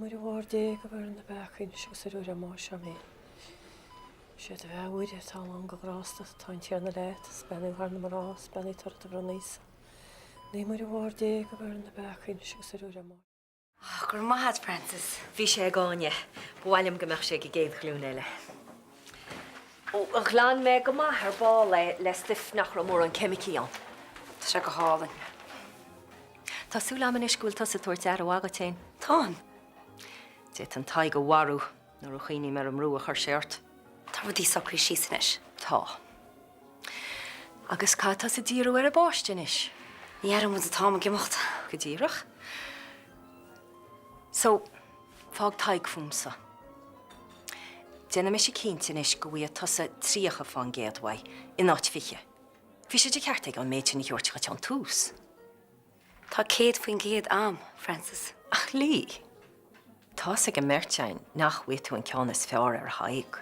Naomh Muire Mháthair Dé go bhfearn na bpeacaí anois agus ar uair ár mbáis. Áiméan. Sé do bheatha a Mhuire, atá lán de ghrásta, tá an Tiarna leat, is beannaithe thú thar na mná, is beannaithe toradh do bhroinn Íosa. Naomh Muire Mháthair Dé go bhfearn na bpeacaí anois agus ar uair ár mbáis. Go raibh maith agat, Frances. Bhí sé ag Áine. Ba mhaith liom go mbeadh sé ag an gcéad ghlúin eile. Ó, ghlan mé go maith ar ball é le stuif nach raibh mórán ceimicí ann. Tá sé go hálainn. Tá súil agam anois go bhfuil tusa ag tabhairt aire mhaith dhuit féin. Táim. D'fhéadfainn Tadhg a mharú nuair a chuimhním ar an mbrú a chuir sé ort. Tá rudaí socraithe síos anois. Tá. Agus caithfidh tusa díriú ar an bpáiste anois. Ní aireoidh muid an t-am ag imeacht. Go díreach. So, fág Tadhg fúmsa. Déanfaidh mise cinnte anois go bhfaighidh tusa 30% uaidh in áit 20. Bhí sé de cheart aige an méid sin a thabhairt dhuit ón tús. Tá 100% a'm, Frances. Ach Lee, tá's ag an mbeirt againn nach bhfaighidh tú an ceann is fearr ar Thadhg.